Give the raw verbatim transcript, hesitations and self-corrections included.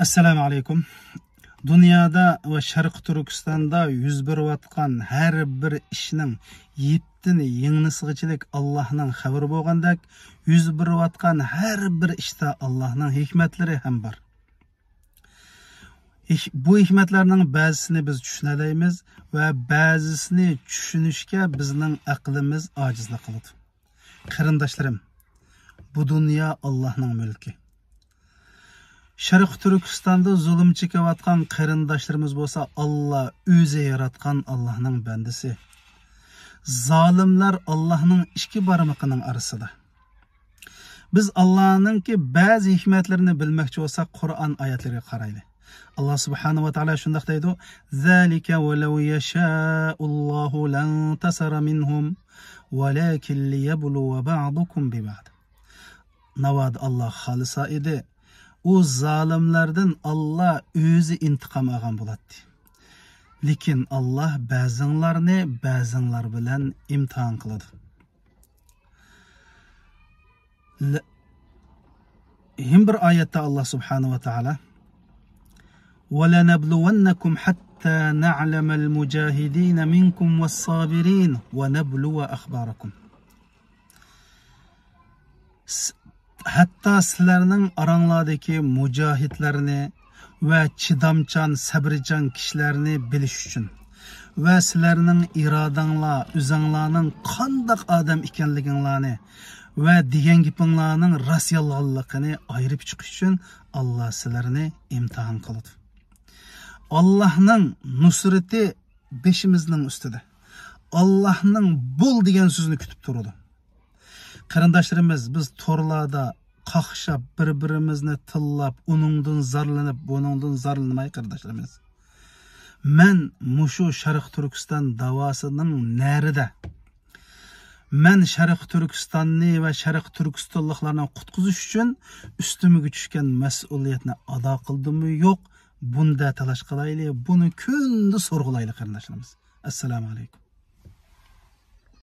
ئەسسالامۇ ئەلەيكۇم. دۇنيادا ۋە شەرقىي تۈركىستاندا يۈز بېرىۋاتقان ھەر بىر ئىشنىڭ يىپتىن يىڭنىسىغىچىلىك ئاللاھنىڭ خەۋىرى بولغاندەك، يۈز بېرىۋاتقان ھەر بىر ئىشتا ئاللاھنىڭ ھېكمەتلىرى ھەم بار. ھېك-، بۇ ھېكمەتلەرنىڭ بەزىسىنى بىز چۈشىنەلەيمىز ۋە بەزىسىنى چۈشىنىشكە بىزنىڭ ئەقلىمىز ئاجىزلىق قىلىدۇ. قېرىنداشلىرىم، بۇ دۇنيا ئاللاھنىڭ مۈلكى. شەرقىي تۈركىستاندا زۇلۇم چېكىۋاتقان قېرىنداشلىرىمىز بولسا، ئاللا ئۆزى ياراتقان ئاللاھنىڭ بەندىسى. زالىملار ئاللاھنىڭ ئىككى بارمىقىنىڭ ئارىسىدا. بىز ئاللانىڭكى بەزى ھېكمەتلىرىنى بىلمەكچى بولساق، قۇرئان ئايەتلىرىگە قارايلى. ئاللا سۇبھانەھۇ ۋە تائالا شۇنداق دەيدۇ: ذلك ولو يشاء الله لانتصر منهم ولكن ليبلو بعضكم ببعض. ناۋادا ئاللا خالىسا ئىدى، ئۇ زالىملاردىن ئاللا ئۆزى ئىنتىقام ئالغان بولاتتى. لېكىن ئاللا بەزىڭلارنى بەزىڭلار بىلەن ئىمتىھان قىلىدۇ. ل-، يەنە بىر ئايەتتە ئاللا سۇبھانەھۇ ۋە تائالا: ولنبلونكم حتى نعلم المجاهدين منكم والصابرين ونبلو أخباركم. س-، ھەتتا سىلەرنىڭ ئاراڭلاردىكى مۇجاھىدلارنى ۋە چىدامچان، سەبرىچان كىشىلەرنى بىلىش ئۈچۈن ۋە سىلەرنىڭ ئىرادەڭلار، ئۆزەڭلارنىڭ قانداق ئادەم ئىكەنلىكىڭلارنى ۋە دېگەن گېپىڭلارنىڭ راست يالغانلىقىنى ئايرىپ چىقىش ئۈچۈن ئاللا سىلەرنى ئىمتىھان قىلىدۇ. ئاللانىڭ نۇسرىتى بېشىمىزنىڭ ئۈستىدە. ئاللانىڭ بول دېگەن سۆزىنى كۈتۈپ تۇرىدۇ. قېرىنداشلىرىمىز، بىز تورلاردا قاقشاپ، بىر-بىرىمىزنى تىللاپ، ئۇنىڭدىن زارلىنىپ، بۇنىڭدىن زارلىنماي، قېرىنداشلىرىمىز. مەن مۇشۇ شەرقىي تۈركىستان داۋاسىنىڭ نەرىدە، مەن شەرقىي تۈركىستاننى ۋە شەرقىي تۈركىستانلىقلارنى قۇتقۇزۇش ئۈچۈن ئۈستۈمگە چۈشكەن مەسئۇلىيەتنى ئادا قىلدىممۇ يوق، بۇندا تالاش قىلايلى، بۇنى كۈندە سورغۇلايلى، قېرىنداشلىرىمىز. ئەسسالامۇ ئەلەيكۇم.